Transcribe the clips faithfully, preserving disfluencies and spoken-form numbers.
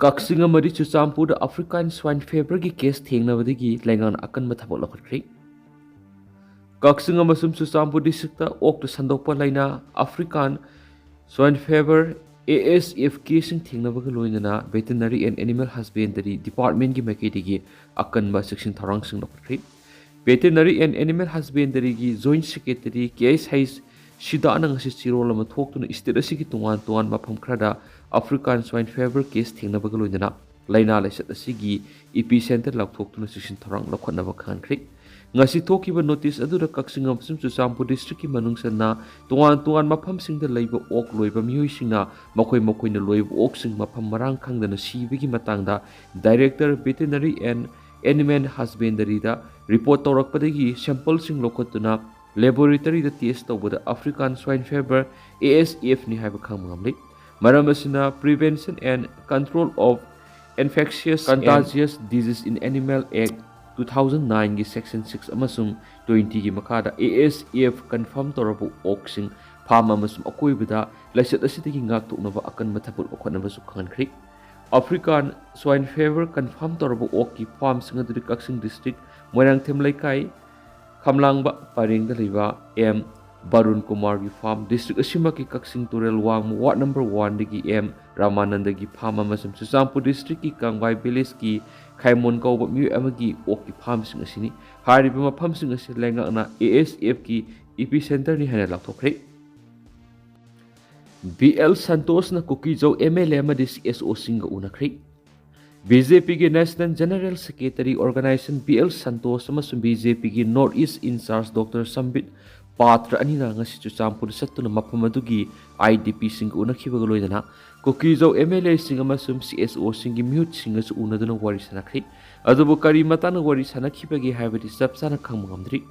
ꯀꯛꯆꯤꯡ ꯑꯃꯗꯤ ꯆꯨꯔꯆꯥꯟꯄꯨꯔꯗ African Swine Feverꯒꯤ case ꯊꯦꯡꯅꯕꯗꯒꯤ ꯂꯩꯉꯥꯛꯅ ꯑꯀꯟꯕ ꯊꯕꯛ ꯂꯧꯈꯠꯈ꯭ꯔꯦ꯫ ꯀꯛꯆꯤꯡ ꯑꯃꯁꯨꯡ ꯆꯨꯔꯆꯥꯟꯄꯨꯔ districtꯇ ꯑꯣꯛꯇ ꯁꯟꯗꯣꯛꯄ ꯂꯥꯏꯅꯥ African Swine Fever, A S F caseꯁꯤꯡ ꯊꯦꯡꯅꯕꯒ ꯂꯣꯏꯅꯅ Veterinary and Animal Husbandry Departmentꯀꯤ ꯃꯥꯏꯀꯩꯗꯒꯤ ꯑꯀꯟꯕ ꯆꯦꯛꯁꯤꯟ ꯊꯧꯔꯥꯡꯁꯤꯡ ꯂꯧꯈꯠꯈ꯭ꯔꯦ꯫ Veterinary and Animal Husbandryꯒꯤ Joint Secretary K S H ꯁꯤꯗꯥꯅ ꯉꯁꯤ ꯆꯦꯔꯣꯜ ꯑꯃ ꯊꯣꯛꯇꯨꯅ state ꯑꯁꯤꯒꯤ ꯇꯣꯉꯥꯟ ꯇꯣꯉꯥꯟꯕ ꯃꯐꯝ ꯈꯔꯗ African Swine Fever case ꯊꯦꯡꯅꯕꯒ ꯂꯣꯏꯅꯅ ꯂꯥꯏꯅꯥ ꯂꯥꯏꯆꯠ ꯑꯁꯤꯒꯤ epicenter ꯂꯥꯎꯊꯣꯛꯇꯨꯅ ꯆꯦꯛꯁꯤꯟ ꯊꯧꯔꯥꯡ ꯂꯧꯈꯠꯅꯕ ꯈꯪꯍꯟꯈ꯭ꯔꯦ꯫ ꯉꯁꯤ ꯊꯣꯛꯈꯤꯕ notice ꯑꯗꯨꯗ ꯀꯛꯆꯤꯡ ꯑꯃꯁꯨꯡ ꯆꯨꯔꯆꯥꯟꯄꯨꯔ districtꯀꯤ ꯃꯅꯨꯡ ꯆꯟꯅ ꯇꯣꯉꯥꯟ ꯇꯣꯉꯥꯟꯕ ꯃꯐꯝꯁꯤꯡꯗ ꯂꯩꯕ ꯑꯣꯛ ꯂꯣꯏꯕ ꯃꯤꯑꯣꯏꯁꯤꯡꯅ ꯃꯈꯣꯏ ꯃꯈꯣꯏꯅ ꯂꯣꯏꯕ ꯑꯣꯛꯁꯤꯡ ꯃꯐꯝ ꯃꯔꯥꯡ ꯈꯪꯗꯅ ꯁꯤꯕꯒꯤ ꯃꯇꯥꯡꯗ Director Veterinary and Animal Husbandryꯗ report ꯇꯧꯔꯛꯄꯗꯒꯤ sampleꯁꯤꯡ ꯂꯧꯈꯠꯇꯨꯅ laboratoryꯗ test ꯇꯧꯕꯗ African Swine Fever, A S Fꯅꯤ ꯍꯥꯏꯕ ꯈꯪꯕ ꯉꯝꯂꯤ꯫ ꯃꯔꯝ ꯑꯁꯤꯅ Prevention and Control of Infectious and Contagious Disease in Animal Act two thousand nineꯒꯤ section six ꯑꯃꯁꯨꯡ twentyꯒꯤ ꯃꯈꯥꯗ A S F confirm ꯇꯧꯔꯕ ꯑꯣꯛꯁꯤꯡ farm ꯑꯃꯁꯨꯡ ꯑꯀꯣꯏꯕꯗ ꯂꯥꯏꯆꯠ ꯑꯁꯤꯗꯒꯤ ꯉꯥꯛꯊꯣꯛꯅꯕ ꯑꯀꯟꯕ ꯊꯕꯛ ꯂꯧꯈꯠꯅꯕꯁꯨ ꯈꯪꯍꯟꯈ꯭ꯔꯤ꯫ African Swine Fever confirm ꯇꯧꯔꯕ ꯑꯣꯛꯀꯤ farmꯁꯤꯡ ꯑꯗꯨꯗꯤ ꯀꯛꯆꯤꯡ district, ꯃꯣꯏꯔꯥꯡꯊꯦꯝ ꯂꯩꯀꯥꯏ, ꯈꯝꯂꯥꯡꯕ ꯄꯔꯦꯡꯗ ꯂꯩꯕ M ꯕꯔꯨꯟ ꯀꯨꯃꯥꯔꯒꯤ farm, district ꯑꯁꯤꯃꯛꯀꯤ ꯀꯛꯆꯤꯡ ꯇꯨꯔꯦꯜ ꯋꯥꯡꯃ ward number oneꯗꯒꯤ M ꯔꯥꯃꯥꯅꯟꯗꯒꯤ farm ꯑꯃꯁꯨꯡ ꯆꯨꯔꯆꯥꯟꯄꯨꯔ districtꯀꯤ ꯀꯥꯡꯕꯥꯏ villageꯀꯤ ꯈꯥꯏꯃꯣꯟ ꯀꯧꯕ ꯃꯤꯑꯣꯏ ꯑꯃꯒꯤ ꯑꯣꯛꯀꯤ farmꯁꯤꯡ ꯑꯁꯤꯅꯤ꯫ ꯍꯥꯏꯔꯤꯕ ꯃꯐꯝꯁꯤꯡ ꯑꯁꯤ ꯂꯩꯉꯥꯛꯅ A S Fꯀꯤ epicenterꯅꯤ ꯍꯥꯏꯅ ꯂꯥꯎꯊꯣꯛꯈ꯭ꯔꯦ꯫ B L ꯁꯟꯇꯣꯁꯅ ꯀꯨꯀꯤꯖꯧ M L A ꯑꯃꯗꯤ C S Oꯁꯤꯡꯒ ꯎꯅꯈ꯭ꯔꯦ꯫ BJPꯒꯤ National General Secretary Organization B L Santosh ꯑꯃꯁꯨꯡ BJPꯒꯤ North East in-charge Doctor ꯁꯝꯕꯤꯠ ꯄꯥꯇ꯭ꯔ ꯑꯅꯤꯅ ꯉꯁꯤ ꯆꯨꯔꯆꯥꯟꯄꯨꯔꯗ ꯆꯠꯇꯨꯅ ꯃꯐꯝ ꯑꯗꯨꯒꯤ IDPꯁꯤꯡꯒ ꯎꯅꯈꯤꯕꯒ ꯂꯣꯏꯅꯅ ꯀꯨꯀꯤꯖꯧ M L Aꯁꯤꯡ ꯑꯃꯁꯨꯡ C S Oꯁꯤꯡꯒꯤ ꯃꯤꯍꯨꯠꯁꯤꯡꯒꯁꯨ ꯎꯅꯗꯨꯅ ꯋꯥꯔꯤ ꯁꯥꯟꯅꯈ꯭ꯔꯦ꯫ ꯑꯗꯨꯕꯨ ꯀꯔꯤ ꯃꯇꯥꯡꯗ ꯋꯥꯔꯤ ꯁꯥꯟꯅꯈꯤꯕꯒꯦ ꯍꯥꯏꯕꯗꯤ ꯆꯞ ꯆꯥꯅ ꯈꯪꯕ ꯉꯝꯗ꯭ꯔꯤ꯫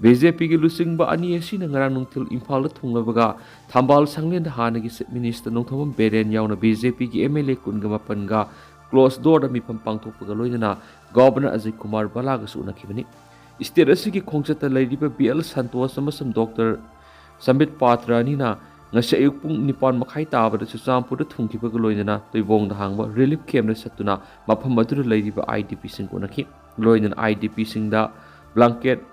BJPꯒꯤ ꯂꯨꯆꯤꯡꯕ ꯑꯅꯤ ꯑꯁꯤꯅ ꯉꯔꯥꯡ ꯅꯨꯡꯊꯤꯜ ꯏꯝꯐꯥꯜꯗ ꯊꯨꯡꯂꯕꯒ ꯊꯝꯕꯥꯜ ꯁꯪꯂꯦꯟꯗ ꯍꯥꯟꯅꯒꯤ Chief Minister ꯅꯣꯡꯊꯣꯝꯕꯝ ꯕꯤꯔꯦꯟ ꯌꯥꯎꯅ BJPꯒꯤ M L A ꯀꯨꯟꯒ ꯃꯥꯄꯟꯒ closed doorꯗ ꯃꯤꯐꯝ ꯄꯥꯡꯊꯣꯛꯄꯒ ꯂꯣꯏꯅꯅ Governor ꯑꯖꯌ ꯀꯨꯃꯥꯔ ꯚꯜꯂꯥꯒꯁꯨ ꯎꯅꯈꯤꯕꯅꯤ꯫ State ꯑꯁꯤꯒꯤ ꯈꯣꯡꯆꯠꯇ ꯂꯩꯔꯤꯕ B L ꯁꯟꯇꯣꯁ ꯑꯃꯁꯨꯡ Doctor ꯁꯝꯕꯤꯠ ꯄꯥꯇ꯭ꯔ ꯑꯅꯤꯅ ꯉꯁꯤ ꯑꯌꯨꯛ ꯄꯨꯡ ꯅꯤꯄꯥꯟ ꯃꯈꯥꯏ ꯇꯥꯕꯗ ꯆꯨꯔꯆꯥꯟꯄꯨꯔꯗ ꯊꯨꯡꯈꯤꯕꯒ ꯂꯣꯏꯅꯅ ꯇꯨꯏꯕꯣꯡꯗ ꯍꯥꯡꯕ ꯔꯤꯂꯤꯐ ꯀꯦꯝꯞꯇ ꯆꯠꯇꯨꯅ ꯃꯐꯝ ꯑꯗꯨꯗ ꯂꯩꯔꯤꯕ ꯑꯥꯏ ꯗꯤ ꯄꯤꯁꯤꯡꯒ ꯎꯅꯈꯤ꯫ ꯂꯣꯏꯅꯅ ꯑꯥꯏ ꯗꯤ ꯄꯤꯁꯤꯡꯗ ꯕ꯭ꯂꯥꯡꯀꯦꯠ,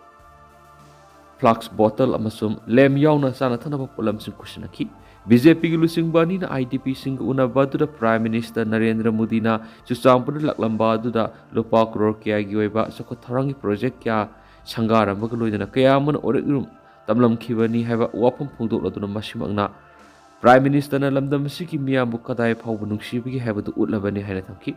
ꯐ꯭ꯂꯥꯛꯁ ꯕꯣꯇꯜ ꯑꯃꯁꯨꯡ ꯂꯦꯝ ꯌꯥꯎꯅ ꯆꯥꯅ ꯊꯛꯅꯕ ꯄꯣꯠꯂꯝꯁꯤꯡ ꯈꯨꯠꯁꯤꯟꯅꯈꯤ꯫ ꯕꯤ ꯖꯦ ꯄꯤꯒꯤ ꯂꯨꯆꯤꯡꯕ ꯑꯅꯤꯅ ꯑꯥꯏ ꯗꯤ ꯄꯤꯁꯤꯡꯒ ꯎꯅꯕ ꯑꯗꯨꯗ ꯄ꯭ꯔꯥꯏꯝ ꯃꯤꯅꯤꯁꯇꯔ ꯅꯔꯦꯟꯗ꯭ꯔ ꯃꯣꯗꯤꯅ ꯆꯨꯔꯆꯥꯟꯄꯨꯔꯗ ꯂꯥꯛꯂꯝꯕ ꯑꯗꯨꯗ ꯂꯨꯄꯥ ꯀ꯭ꯔꯣꯔ ꯀꯌꯥꯒꯤ ꯑꯣꯏꯕ ꯆꯥꯎꯈꯠ ꯊꯧꯔꯥꯡꯒꯤ ꯄ꯭ꯔꯣꯖꯦꯛ ꯀꯌꯥ ꯁꯪꯒꯥꯔꯝꯕꯒ ꯂꯣꯏꯅꯅ ꯀꯌꯥ ꯑꯃꯅ ꯑꯣꯔꯛꯂꯨꯝ ꯇꯝꯂꯝꯈꯤꯕꯅꯤ ꯍꯥꯏꯕ ꯋꯥꯐꯝ ꯐꯣꯡꯗꯣꯛꯂꯗꯨꯅ ꯃꯁꯤꯃꯛꯅ ꯄ꯭ꯔꯥꯏꯝ ꯃꯤꯅꯤꯁꯇꯔꯅ ꯂꯝꯗꯝ ꯑꯁꯤꯒꯤ ꯃꯤꯌꯥꯝꯕꯨ ꯀꯗꯥꯏ ꯐꯥꯎꯕ ꯅꯨꯡꯁꯤꯕꯒꯦ ꯍꯥꯏꯕꯗꯨ ꯎꯠꯂꯕꯅꯤ ꯍꯥꯏꯅ ꯊꯝꯈꯤ꯫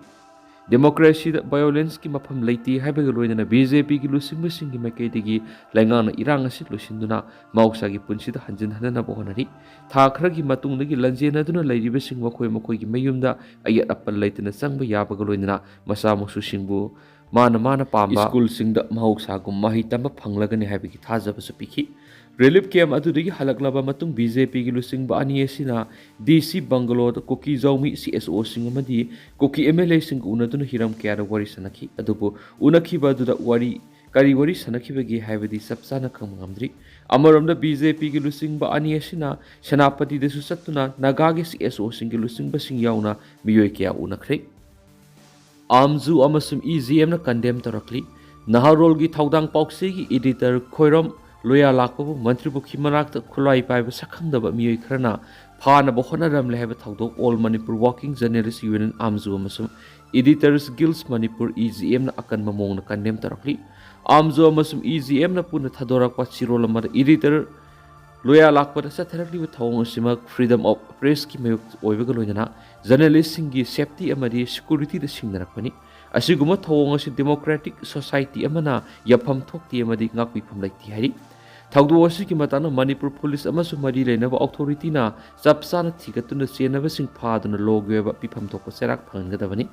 ꯗꯦꯃꯣꯀ꯭ꯔꯦꯁꯤꯗ ꯚꯥꯏꯑꯣꯂꯦꯟꯁꯀꯤ ꯃꯐꯝ ꯂꯩꯇꯦ ꯍꯥꯏꯕꯒ ꯂꯣꯏꯅꯅ ꯕꯤ ꯖꯦ ꯄꯤꯒꯤ ꯂꯨꯆꯤꯡꯕꯁꯤꯡꯒꯤ ꯃꯥꯏꯀꯩꯗꯒꯤ ꯂꯩꯉꯥꯛꯅ ꯏꯔꯥꯡ ꯑꯁꯤ ꯂꯣꯏꯁꯤꯟꯗꯨꯅ ꯃꯍꯧꯁꯥꯒꯤ ꯄꯨꯟꯁꯤꯗ ꯍꯟꯖꯤꯟꯍꯟꯅꯕ ꯍꯣꯠꯅꯔꯤ꯫ ꯊꯥ ꯈꯔꯒꯤ ꯃꯇꯨꯡꯗꯒꯤ ꯂꯥꯟꯖꯦꯟꯅꯗꯨꯅ ꯂꯩꯔꯤꯕꯁꯤꯡ ꯃꯈꯣꯏ ꯃꯈꯣꯏꯒꯤ ꯃꯌꯨꯝꯗ ꯑꯌꯦꯠ ꯑꯄꯟ ꯂꯩꯇꯅ ꯆꯪꯕ ꯌꯥꯕꯒ ꯂꯣꯏꯅꯅ ꯃꯆꯥ ꯃꯁꯨꯁꯤꯡꯕꯨ ꯃꯥꯅ ꯃꯥꯅ ꯄꯥꯝꯕ ꯁ꯭ꯀꯨꯜꯁꯤꯡꯗ ꯃꯍꯧꯁꯥꯒꯨꯝ ꯃꯍꯩ ꯇꯝꯕ ꯐꯪꯂꯒꯅꯤ ꯍꯥꯏꯕꯒꯤ ꯊꯥꯖꯕꯁꯨ ꯄꯤꯈꯤ꯫ ꯔꯤꯂꯤꯐ ꯀꯦꯝꯞ ꯑꯗꯨꯗꯒꯤ ꯍꯜꯂꯛꯂꯕ ꯃꯇꯨꯡ ꯕꯤ ꯖꯦ ꯄꯤꯒꯤ ꯂꯨꯆꯤꯡꯕ ꯑꯅꯤ ꯑꯁꯤꯅ ꯗꯤ ꯁꯤ ꯕꯪꯒꯂꯣꯗ ꯀꯨꯀꯤ ꯖꯥꯎꯃꯤ ꯁꯤ ꯑꯦꯁ ꯑꯣꯁꯤꯡ ꯑꯃꯗꯤ ꯀꯨꯀꯤ ꯑꯦꯝ ꯑꯦꯜ ꯑꯦꯁꯤꯡꯒ ꯎꯅꯗꯨꯅ ꯍꯤꯔꯝ ꯀꯌꯥꯗ ꯋꯥꯔꯤ ꯁꯥꯟꯅꯈꯤ꯫ ꯑꯗꯨꯕꯨ ꯎꯅꯈꯤꯕ ꯑꯗꯨꯗ ꯋꯥꯔꯤ, ꯀꯔꯤ ꯋꯥꯔꯤ ꯁꯥꯟꯅꯈꯤꯕꯒꯦ ꯍꯥꯏꯕꯗꯤ ꯆꯞ ꯆꯥꯅ ꯈꯪꯕ ꯉꯝꯗ꯭ꯔꯤ꯫ ꯑꯃꯔꯣꯝꯗ ꯕꯤ ꯖꯦ ꯄꯤꯒꯤ ꯂꯨꯆꯤꯡꯕ ꯑꯅꯤ ꯑꯁꯤꯅ ꯁꯦꯅꯥꯄꯇꯤꯗꯁꯨ ꯆꯠꯇꯨꯅ ꯅꯥꯒꯥꯒꯤ ꯁꯤ ꯑꯦꯁ ꯑꯣꯁꯤꯡꯒꯤ ꯂꯨꯆꯤꯡꯕꯁꯤꯡ ꯌꯥꯎꯅ ꯃꯤꯑꯣꯏ ꯀꯌꯥ ꯎꯅꯈ꯭ꯔꯦ꯫ ꯑꯥꯝꯖꯨ ꯑꯃꯁꯨꯡ ꯏ ꯖꯤ ꯑꯦꯝꯅ ꯀꯟꯗꯦꯝ ꯇꯧꯔꯛꯂꯤ꯫ ꯅꯍꯥꯔꯣꯜꯒꯤ ꯊꯧꯗꯥꯡ ꯄꯥꯎꯆꯦꯒꯤ ꯏꯗꯤꯇꯔ ꯈꯣꯏꯔꯝ ꯂꯣꯌꯥ ꯂꯥꯛꯄꯕꯨ ꯃꯟꯇ꯭ꯔꯤ ꯄꯨꯈ꯭ꯔꯤ ꯃꯅꯥꯛꯇ ꯈꯨꯠꯂꯥꯏ ꯄꯥꯏꯕ ꯁꯛꯈꯪꯗꯕ ꯃꯤꯑꯣꯏ ꯈꯔꯅ ꯐꯥꯅꯕ ꯍꯣꯠꯅꯔꯝꯂꯦ ꯍꯥꯏꯕ ꯊꯧꯗꯣꯛ all Manipur working journalist union, AMJU, ꯑꯃꯁꯨꯡ editors guild Manipur, E G ꯑꯦꯝꯅ ꯑꯀꯟꯕ ꯃꯑꯣꯡꯗ ꯀꯟꯗꯦꯝ ꯇꯧꯔꯛꯂꯤ꯫ ꯑꯥꯝꯖꯨ ꯑꯃꯁꯨꯡ ꯏ ꯖꯤ ꯑꯦꯝꯅ ꯄꯨꯟꯅ ꯊꯥꯗꯣꯔꯛꯄ ꯆꯦꯔꯣꯜ ꯑꯃꯗ ꯏꯗꯤꯇꯔ ꯂꯣꯌꯥ ꯂꯥꯛꯄꯗ ꯆꯠꯊꯔꯛꯂꯤꯕ ꯊꯧꯑꯣꯡ ꯑꯁꯤꯃꯛ ꯐ꯭ꯔꯤꯗꯝ ꯑꯣꯐ ꯄ꯭ꯔꯦꯁꯀꯤ ꯃꯥꯌꯣꯛꯇ ꯑꯣꯏꯕꯒ ꯂꯣꯏꯅꯅ ꯖꯔꯅꯦꯂꯤꯁꯁꯤꯡꯒꯤ ꯁꯦꯐꯇꯤ ꯑꯃꯗꯤ ꯁꯦꯀ꯭ꯌꯨꯔꯤꯇꯤꯗ ꯁꯤꯡꯅꯔꯛꯄꯅꯤ꯫ ꯑꯁꯤꯒꯨꯝꯕ ꯊꯧꯑꯣꯡ ꯑꯁꯤ ꯗꯦꯃꯣꯀ꯭ꯔꯦꯇꯤꯛ ꯁꯣꯁꯥꯏꯇꯤ ꯑꯃꯅ ꯌꯥꯐꯝ ꯊꯣꯛꯇꯦ ꯑꯃꯗꯤ ꯉꯥꯛꯄꯤꯐꯝ ꯂꯩꯇꯦ ꯍꯥꯏꯔꯤ꯫ ꯊꯧꯗꯣꯛ ꯑꯁꯤꯒꯤ ꯃꯇꯥꯡꯗ ꯃꯅꯤꯄꯨꯔ ꯄꯨꯂꯤꯁ ꯑꯃꯁꯨꯡ ꯃꯔꯤ ꯂꯩꯅꯕ ꯑꯣꯊꯣꯔꯤꯇꯤꯅ ꯆꯞ ꯆꯥꯅ ꯊꯤꯒꯠꯇꯨꯅ ꯆꯦꯟꯅꯕꯁꯤꯡ ꯐꯥꯗꯨꯅ ꯂꯣꯒꯤ ꯑꯣꯏꯕ ꯄꯤꯐꯝ ꯊꯣꯛꯄ ꯆꯩꯔꯥꯛ ꯐꯪꯍꯟꯒꯗꯕꯅꯤ꯫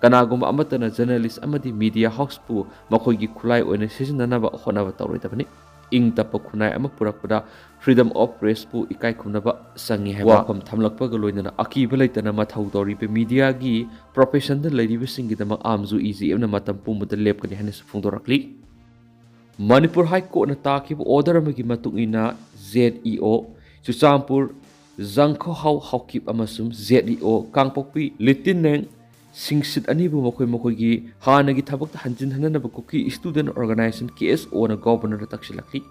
ꯀꯅꯥꯒꯨꯝꯕ ꯑꯃꯠꯇꯅ ꯖꯔꯅꯦꯂꯤꯁ ꯑꯃꯗꯤ ꯃꯤꯗꯤꯌꯥ ꯍꯥꯎꯁꯄꯨ ꯃꯈꯣꯏꯒꯤ ꯈꯨꯠꯂꯥꯏ ꯑꯣꯏꯅ ꯁꯤꯖꯤꯟꯅꯅꯕ ꯍꯣꯠꯅꯕ ꯇꯧꯔꯣꯏꯗꯕꯅꯤ꯫ ꯏꯪ ꯇꯞꯄ ꯈꯨꯟꯅꯥꯏ ꯑꯃ ꯄꯨꯔꯛꯄꯗ ꯐ꯭ꯔꯤꯗꯝ ꯑꯣꯐ ꯄ꯭ꯔꯦꯁꯄꯨ ꯏꯀꯥꯏ ꯈꯨꯝꯅꯕ ꯆꯪꯉꯤ ꯍꯥꯏꯕ ꯋꯥꯐꯝ ꯊꯝꯂꯛꯄꯒ ꯂꯣꯏꯅꯅ ꯑꯀꯤꯕ ꯂꯩꯇꯅ ꯃꯊꯧ ꯇꯧꯔꯤꯕ ꯃꯤꯗꯤꯌꯥꯒꯤ ꯄ꯭ꯔꯣꯐꯦꯁꯟꯗ ꯂꯩꯔꯤꯕꯁꯤꯡꯒꯤꯗꯃꯛ ꯑꯥꯝꯖꯨ ꯏ ꯖꯤ ꯑꯦꯝꯅ ꯃꯇꯝ ꯄꯨꯝꯕꯗ ꯂꯦꯞꯀꯅꯤ ꯍꯥꯏꯅꯁꯨ ꯐꯣꯡꯗꯣꯔꯛꯂꯤ꯫ ꯃꯅꯤꯄꯨꯔ ꯍꯥꯏ ꯀꯣꯔꯠꯅ ꯇꯥꯈꯤꯕ ꯑꯣꯔꯗꯔ ꯑꯃꯒꯤ ꯃꯇꯨꯡ ꯏꯟꯅ ꯖꯦꯠ ꯏ ꯑꯣ ꯆꯨꯔꯆꯥꯟꯄꯨꯔ ꯖꯪꯈꯣꯍꯥꯎ ꯍꯥꯎꯀꯤꯞ ꯑꯃꯁꯨꯡ ꯖꯦꯠ ꯏ ꯑꯣ ꯀꯥꯡꯄꯣꯛꯄꯤ ꯂꯤꯇꯤꯟꯅꯦꯡ ꯁꯤꯡꯁꯤꯠ ꯑꯅꯤꯕꯨ ꯃꯈꯣꯏ ꯃꯈꯣꯏꯒꯤ ꯍꯥꯟꯅꯒꯤ ꯊꯕꯛꯇ ꯍꯟꯖꯤꯟꯍꯟꯅꯅꯕ ꯀꯨꯀꯤ ꯁ꯭ꯇꯨꯗꯦꯟꯠ ꯑꯣꯔꯒꯅꯥꯏꯖꯦꯁꯟ, ꯀꯦ ꯑꯦꯁ ꯑꯣꯅ ꯒꯣꯕꯔꯅꯔꯗ ꯇꯛꯁꯤꯜꯂꯛꯂꯤ꯫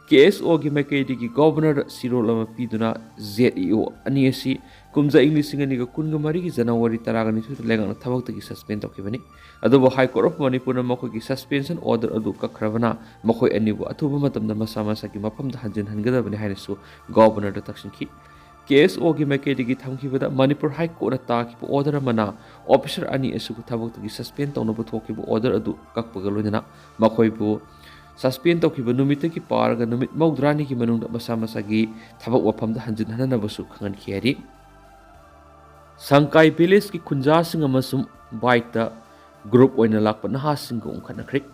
ꯀꯦ ꯑꯦꯁ ꯑꯣꯒꯤ ꯃꯥꯏꯀꯩꯗꯒꯤ ꯒꯣꯕꯔꯅꯔꯗ ꯆꯦꯔꯣꯜ ꯑꯃ ꯄꯤꯗꯨꯅ ꯖꯦꯠ ꯏ ꯑꯣ ꯑꯅꯤ ꯑꯁꯤ ꯀꯨꯝꯖꯥ ꯏꯪ ꯂꯤꯁꯤꯡ ꯑꯅꯤꯒ ꯀꯨꯟꯒ ꯃꯔꯤꯒꯤ ꯖꯅꯋꯥꯔꯤ ꯇꯔꯥꯒ ꯅꯤꯊꯣꯏꯗ ꯂꯩꯉꯥꯛꯅ ꯊꯕꯛꯇꯒꯤ ꯁꯁꯄꯦꯟ ꯇꯧꯈꯤꯕꯅꯤ꯫ ꯑꯗꯨꯕꯨ ꯍꯥꯏ ꯀꯣꯔꯠ ꯑꯣꯐ ꯃꯅꯤꯄꯨꯔꯅ ꯃꯈꯣꯏꯒꯤ ꯁꯁꯄꯦꯟꯁꯟ ꯑꯣꯔꯗꯔ ꯑꯗꯨ ꯀꯛꯈ꯭ꯔꯕꯅ ꯃꯈꯣꯏ ꯑꯅꯤꯕꯨ ꯑꯊꯨꯕ ꯃꯇꯝꯗ ꯃꯁꯥ ꯃꯁꯥꯒꯤ ꯃꯐꯝꯗ ꯍꯟꯖꯤꯟꯍꯟꯒꯗꯕꯅꯤ ꯍꯥꯏꯅꯁꯨ ꯒꯣꯕꯔꯅꯔꯗ ꯇꯛꯁꯤꯟꯈꯤ꯫ ꯀꯦ ꯑꯦꯁ ꯑꯣꯒꯤ ꯃꯥꯏꯀꯩꯗꯒꯤ ꯊꯝꯈꯤꯕꯗ ꯃꯅꯤꯄꯨꯔ ꯍꯥꯏ ꯀꯣꯔꯠꯅ ꯇꯥꯈꯤꯕ ꯑꯣꯔꯗꯔ ꯑꯃꯅ ꯑꯣꯐꯤꯁꯔ ꯑꯅꯤ ꯑꯁꯤꯕꯨ ꯊꯕꯛꯇꯒꯤ ꯁꯁꯄꯦꯟ ꯇꯧꯅꯕ ꯊꯣꯛꯈꯤꯕ ꯑꯣꯔꯗꯔ ꯑꯗꯨ ꯀꯛꯄꯒ ꯂꯣꯏꯅꯅ ꯃꯈꯣꯏꯕꯨ ꯁꯁꯄꯦꯟ ꯇꯧꯈꯤꯕ ꯅꯨꯃꯤꯠꯇꯒꯤ ꯄꯥꯔꯒ ꯅꯨꯃꯤꯠ ꯃꯧꯗ꯭ꯔꯥꯅꯤꯒꯤ ꯃꯅꯨꯡꯗ ꯃꯁꯥ ꯃꯁꯥꯒꯤ ꯊꯕꯛ ꯋꯥꯐꯝꯗ ꯍꯟꯖꯤꯟꯍꯟꯅꯅꯕꯁꯨ ꯈꯪꯍꯟꯈꯤ ꯍꯥꯏꯔꯤ꯫ ꯁꯪꯀꯥꯏ ꯚꯤꯂꯦꯖꯀꯤ ꯈꯨꯟꯖꯥꯁꯤꯡ ꯑꯃꯁꯨꯡ ꯕꯥꯏꯛꯇ ꯒ꯭ꯔꯨꯞ ꯑꯣꯏꯅ ꯂꯥꯛꯄ ꯅꯍꯥꯁꯤꯡꯒ ꯎꯪꯈꯠꯅꯈ꯭ꯔꯦ꯫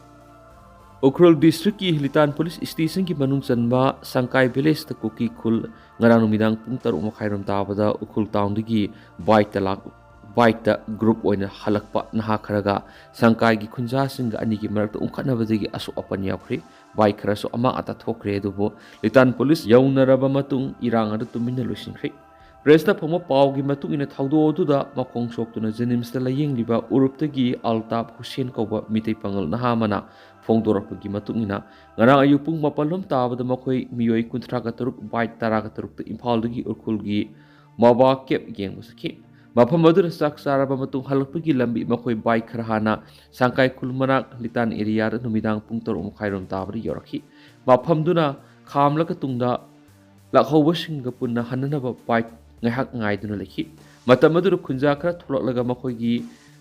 ꯎꯈ꯭ꯔꯨꯜ ꯗꯤꯁꯇ꯭ꯔꯤꯛꯀꯤ ꯍꯤꯂꯤꯇꯥꯟ ꯄꯨꯂꯤꯁ ꯁ꯭ꯇꯦꯁꯟꯒꯤ ꯃꯅꯨꯡ ꯆꯟꯕ ꯁꯪꯀꯥꯏ ꯚꯤꯂꯦꯖꯇ ꯀꯨꯀꯤ ꯈꯨꯜ ꯉꯔꯥꯡ ꯅꯨꯃꯤꯗꯥꯡ ꯄꯨꯡ ꯇꯔꯨꯛ ꯃꯈꯥꯏꯔꯣꯝ ꯇꯥꯕꯗ ꯎꯈ꯭ꯔꯨꯜ ꯇꯥꯎꯟꯗꯒꯤ ꯕꯥꯏꯛꯇ ꯂꯥꯛ-, ꯕꯥꯏꯛꯇ ꯒ꯭ꯔꯨꯞ ꯑꯣꯏꯅ ꯍꯜꯂꯛꯄ ꯅꯍꯥ ꯈꯔꯒ ꯁꯪꯀꯥꯏꯒꯤ ꯈꯨꯟꯖꯥꯁꯤꯡꯒ ꯑꯅꯤꯒꯤ ꯃꯔꯛꯇ ꯎꯪꯈꯠꯅꯕꯗꯒꯤ ꯑꯁꯣꯛ ꯑꯄꯟ ꯌꯥꯎꯈ꯭ꯔꯤ꯫ ꯕꯥꯏꯛ ꯈꯔꯁꯨ ꯑꯃꯥꯡ ꯑꯇꯥ ꯊꯣꯛꯈ꯭ꯔꯦ, ꯑꯗꯨꯕꯨ ꯍꯤꯂꯤꯇꯥꯟ ꯄꯨꯂꯤꯁ ꯌꯧꯅꯔꯕ ꯃꯇꯨꯡ ꯏꯔꯥꯡ ꯑꯗꯨ ꯇꯨꯃꯤꯟꯅ ꯂꯣꯏꯁꯤꯟꯈ꯭ꯔꯦ꯫ ꯄ꯭ꯔꯦꯁꯇ ꯐꯪꯕ ꯄꯥꯎꯒꯤ ꯃꯇꯨꯡ ꯏꯟꯅ ꯊꯧꯗꯣꯛ ꯑꯗꯨꯗ ꯃꯈꯣꯡ ꯁꯣꯛꯇꯨꯅ ꯖꯦꯅꯤꯝꯁꯇ ꯂꯥꯌꯦꯡꯂꯤꯕ ꯎꯔꯨꯞꯇꯒꯤ ꯑꯜꯇꯥꯞ ꯍꯨꯁꯦꯟ ꯀꯧꯕ ꯃꯤꯇꯩ ꯄꯥꯉꯜ ꯅꯍꯥ ꯑꯃꯅ ꯐꯣꯡꯗꯣꯔꯛꯄꯒꯤ ꯃꯇꯨꯡ ꯏꯟꯅ ꯉꯔꯥꯡ ꯑꯌꯨꯛ ꯄꯨꯡ ꯃꯥꯄꯜ ꯂꯣꯝ ꯇꯥꯕꯗ ꯃꯈꯣꯏ ꯃꯤꯑꯣꯏ ꯀꯨꯟꯊ꯭ꯔꯥꯒ ꯇꯔꯨꯛ ꯕꯥꯏꯛ ꯇꯔꯥꯒ ꯇꯔꯨꯛꯇ ꯏꯝꯐꯥꯜꯗꯒꯤ ꯎꯈ꯭ꯔꯨꯜꯒꯤ ꯃꯣꯕꯥ ꯀꯦꯞ ꯌꯦꯡꯕ ꯆꯠꯈꯤ꯫ ꯃꯐꯝ ꯑꯗꯨꯗ ꯆꯥꯛ ꯆꯥꯔꯕ ꯃꯇꯨꯡ ꯍꯜꯂꯛꯄꯒꯤ ꯂꯝꯕꯤ ꯃꯈꯣꯏ ꯕꯥꯏꯛ ꯈꯔ ꯍꯥꯟꯅ ꯁꯪꯀꯥꯏ ꯈꯨꯜ ꯃꯅꯥꯛ ꯍꯤꯂꯤꯇꯥꯟ ꯑꯦꯔꯤꯌꯥꯗ ꯅꯨꯃꯤꯗꯥꯡ ꯄꯨꯡ ꯇꯔꯨꯛ ꯃꯈꯥꯏꯔꯣꯝ ꯇꯥꯕꯗ ꯌꯧꯔꯛꯈꯤ꯫ ꯃꯐꯝꯗꯨꯅ ꯈꯥꯝꯂꯒ ꯇꯨꯡꯗ ꯂꯥꯛꯍꯧꯕꯁꯤꯡꯒ ꯄꯨꯟꯅ ꯍꯟꯅꯅꯕ ꯕꯥꯏꯛ ꯉꯥꯏꯍꯥꯛ ꯉꯥꯏꯗꯨꯅ ꯂꯩꯈꯤ꯫ ꯃꯇꯝ ꯑꯗꯨꯗ ꯈꯨꯟꯖꯥ ꯈꯔ ꯊꯣꯛꯂꯛꯂꯒ ꯃꯈꯣꯏꯒꯤ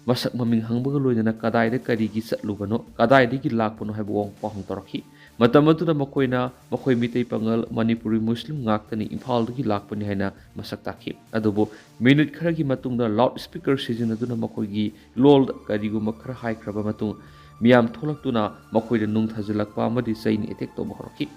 ꯃꯁꯛ ꯃꯃꯤꯡ ꯍꯪꯕꯒ ꯂꯣꯏꯅꯅ ꯀꯗꯥꯏꯗ ꯀꯔꯤꯒꯤ ꯆꯠꯂꯨꯕꯅꯣ, ꯀꯗꯥꯏꯗꯒꯤ ꯂꯥꯛꯄꯅꯣ ꯍꯥꯏꯕ ꯋꯥꯍꯪ ꯄꯥꯎꯍꯪ ꯇꯧꯔꯛꯈꯤ꯫ ꯃꯇꯝ ꯑꯗꯨꯗ ꯃꯈꯣꯏꯅ ꯃꯈꯣꯏ ꯃꯤꯇꯩ ꯄꯥꯉꯜ ꯃꯅꯤꯄꯨꯔꯤ ꯃꯨꯁꯂꯤꯝ ꯉꯥꯛꯇꯅꯤ, ꯏꯝꯐꯥꯜꯗꯒꯤ ꯂꯥꯛꯄꯅꯤ ꯍꯥꯏꯅ ꯃꯁꯛ ꯇꯥꯛꯈꯤ꯫ ꯑꯗꯨꯕꯨ ꯃꯤꯅꯤꯠ ꯈꯔꯒꯤ ꯃꯇꯨꯡꯗ ꯂꯥꯎꯗ ꯁ꯭ꯄꯤꯀꯔ ꯁꯤꯖꯤꯟꯅꯗꯨꯅ ꯃꯈꯣꯏꯒꯤ ꯂꯣꯜꯗ ꯀꯔꯤꯒꯨꯝꯕ ꯈꯔ ꯍꯥꯏꯈ꯭ꯔꯕ ꯃꯇꯨꯡ ꯃꯤꯌꯥꯝ ꯊꯣꯛꯂꯛꯇꯨꯅ ꯃꯈꯣꯏꯗ ꯅꯨꯡ ꯊꯥꯖꯤꯜꯂꯛꯄ ꯑꯃꯗꯤ ꯆꯩꯅ ꯑꯦꯇꯦꯛ ꯇꯧꯕ ꯍꯧꯔꯛꯈꯤ꯫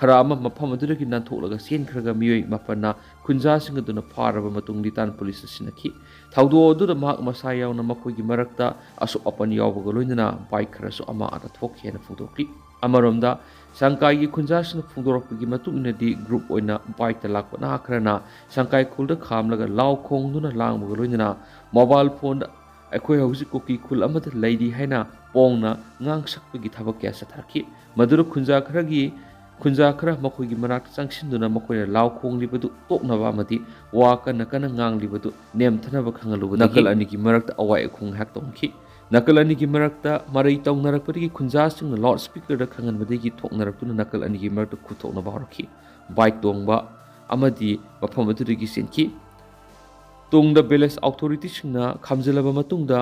ꯈꯔ ꯑꯃ ꯃꯐꯝ ꯑꯗꯨꯗꯒꯤ ꯅꯥꯟꯊꯣꯛꯂꯒ ꯆꯦꯟꯈ꯭ꯔꯒ ꯃꯤꯑꯣꯏ ꯃꯥꯄꯟꯅ ꯈꯨꯟꯖꯥꯁꯤꯡ ꯑꯗꯨꯅ ꯐꯥꯔꯕ ꯃꯇꯨꯡ ꯍꯤꯂꯤꯇꯥꯟ ꯄꯨꯂꯤꯁꯇ ꯁꯤꯟꯅꯈꯤ꯫ ꯊꯧꯗꯣꯛ ꯑꯗꯨꯗ ꯃꯍꯥꯛ ꯃꯁꯥ ꯌꯥꯎꯅ ꯃꯈꯣꯏꯒꯤ ꯃꯔꯛꯇ ꯑꯁꯣꯛ ꯑꯄꯟ ꯌꯥꯎꯕꯒ ꯂꯣꯏꯅꯅ ꯕꯥꯏꯛ ꯈꯔꯁꯨ ꯑꯃꯥꯡ ꯑꯇꯥ ꯊꯣꯛꯈꯤ ꯍꯥꯏꯅ ꯐꯣꯡꯗꯣꯛꯈꯤ꯫ ꯑꯃꯔꯣꯝꯗ, ꯁꯪꯀꯥꯏꯒꯤ ꯈꯨꯟꯖꯥꯁꯤꯡꯅ ꯐꯣꯡꯗꯣꯔꯛꯄꯒꯤ ꯃꯇꯨꯡ ꯏꯟꯅꯗꯤ, group ꯑꯣꯏꯅ bikeꯇ ꯂꯥꯛꯄ ꯅꯍꯥ ꯈꯔꯅ ꯁꯪꯀꯥꯏ ꯈꯨꯜꯗ ꯈꯥꯝꯂꯒ ꯂꯥꯎ ꯈꯣꯡꯗꯨꯅ ꯂꯥꯡꯕꯒ ꯂꯣꯏꯅꯅ mobile phoneꯗ "ꯑꯩꯈꯣꯏ ꯍꯧꯖꯤꯛ ꯀꯨꯀꯤ ꯈꯨꯜ ꯑꯃꯗ ꯂꯩꯔꯤ" ꯍꯥꯏꯅ ꯄꯣꯡꯅ ꯉꯥꯡꯁꯛꯄꯒꯤ ꯊꯕꯛ ꯀꯌꯥ ꯆꯠꯊꯔꯛꯈꯤ꯫ ꯃꯗꯨꯗ ꯈꯨꯟꯖꯥ ꯈꯔꯒꯤ, ꯈꯨꯟꯖꯥ ꯈꯔ ꯃꯈꯣꯏꯒꯤ ꯃꯅꯥꯛꯇ ꯆꯪꯁꯤꯟꯗꯨꯅ ꯃꯈꯣꯏꯅ ꯂꯥꯎ ꯈꯣꯡꯂꯤꯕꯗꯨ ꯇꯣꯛꯅꯕ ꯑꯃꯗꯤ ꯋꯥ ꯀꯟꯅ ꯀꯟꯅ ꯉꯥꯡꯂꯤꯕꯗꯨ ꯅꯦꯝꯊꯅꯕ ꯈꯪꯍꯜꯂꯨꯕꯗꯒꯤ ꯅꯥꯀꯜ ꯑꯅꯤꯒꯤ ꯃꯔꯛꯇ ꯑꯋꯥꯏ ꯑꯈꯨꯝ ꯉꯥꯏꯍꯥꯛ ꯇꯧꯅꯈꯤ꯫ ꯅꯥꯀꯜ ꯑꯅꯤꯒꯤ ꯃꯔꯛꯇ ꯃꯔꯩ ꯇꯧꯅꯔꯛꯄꯗꯒꯤ ꯈꯨꯟꯖꯥꯁꯤꯡꯅ loudspeakerꯗ ꯈꯪꯍꯟꯕꯗꯒꯤ ꯊꯣꯛꯅꯔꯛꯇꯨꯅ ꯅꯥꯀꯜ ꯑꯅꯤꯒꯤ ꯃꯔꯛꯇ ꯈꯨ ꯊꯣꯛꯅꯕ ꯍꯧꯔꯛꯈꯤ꯫ Bike ꯇꯣꯡꯕ ꯑꯃꯗꯤ ꯃꯐꯝ ꯑꯗꯨꯗꯒꯤ ꯆꯦꯟꯈꯤ꯫ ꯇꯨꯡꯗ village authorityꯁꯤꯡꯅ ꯈꯥꯝꯖꯤꯜꯂꯕ ꯃꯇꯨꯡꯗ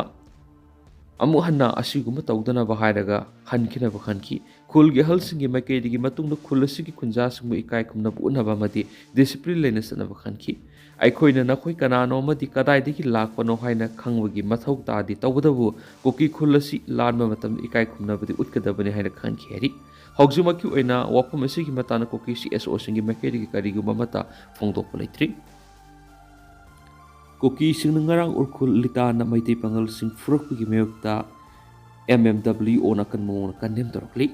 ꯑꯃꯨꯛ ꯍꯟꯅ ꯑꯁꯤꯒꯨꯝꯕ ꯇꯧꯗꯅꯕ ꯍꯥꯏꯔꯒ ꯍꯟꯈꯤꯅꯕ ꯈꯟꯈꯤ꯫ ꯈꯨꯜꯒꯤ ꯑꯍꯜꯁꯤꯡꯒꯤ ꯃꯥꯏꯀꯩꯗꯒꯤ ꯃꯇꯨꯡꯗ ꯈꯨꯜ ꯑꯁꯤꯒꯤ ꯈꯨꯟꯖꯥꯁꯤꯡꯕꯨ ꯏꯀꯥꯏ ꯈꯨꯝꯅꯕ ꯎꯠꯅꯕ ꯑꯃꯗꯤ discipline ꯂꯩꯅ ꯆꯠꯅꯕ ꯈꯟꯈꯤ꯫ "ꯑꯩꯈꯣꯏꯅ ꯅꯈꯣꯏ ꯀꯅꯥꯅꯣ ꯑꯃꯗꯤ ꯀꯗꯥꯏꯗꯒꯤ ꯂꯥꯛꯄꯅꯣ ꯍꯥꯏꯅ ꯈꯪꯕꯒꯤ ꯃꯊꯧ ꯇꯥꯗꯦ, ꯇꯧꯕꯇꯕꯨ ꯀꯨꯀꯤ ꯈꯨꯜ ꯑꯁꯤ ꯂꯥꯟꯕ ꯃꯇꯝꯗ ꯏꯀꯥꯏ ꯈꯨꯝꯅꯕꯗꯤ ꯎꯠꯀꯗꯕꯅꯤ" ꯍꯥꯏꯅ ꯈꯟꯈꯤ ꯍꯥꯏꯔꯤ꯫ ꯍꯧꯖꯤꯛꯃꯛꯀꯤ ꯑꯣꯏꯅ ꯋꯥꯐꯝ ꯑꯁꯤꯒꯤ ꯃꯇꯥꯡꯗ ꯀꯨꯀꯤ CSOꯁꯤꯡꯒꯤ ꯃꯥꯏꯀꯩꯗꯒꯤ ꯀꯔꯤꯒꯨꯝꯕ ꯑꯃꯠꯇ ꯐꯣꯡꯗꯣꯛꯄ ꯂꯩꯇ꯭ꯔꯤ꯫ ꯀꯨꯀꯤꯁꯤꯡꯅ ꯉꯔꯥꯡ ꯎꯔꯈꯨꯜ ꯂꯤꯇꯥꯟꯗ ꯃꯩꯇꯩ ꯄꯥꯉꯜꯁꯤꯡ ꯐꯨꯔꯛꯄꯒꯤ ꯃꯥꯌꯣꯛꯇ MMWOꯅ ꯑꯀꯟꯕ ꯃꯑꯣꯡꯗ condemn ꯇꯧꯔꯛꯂꯤ꯫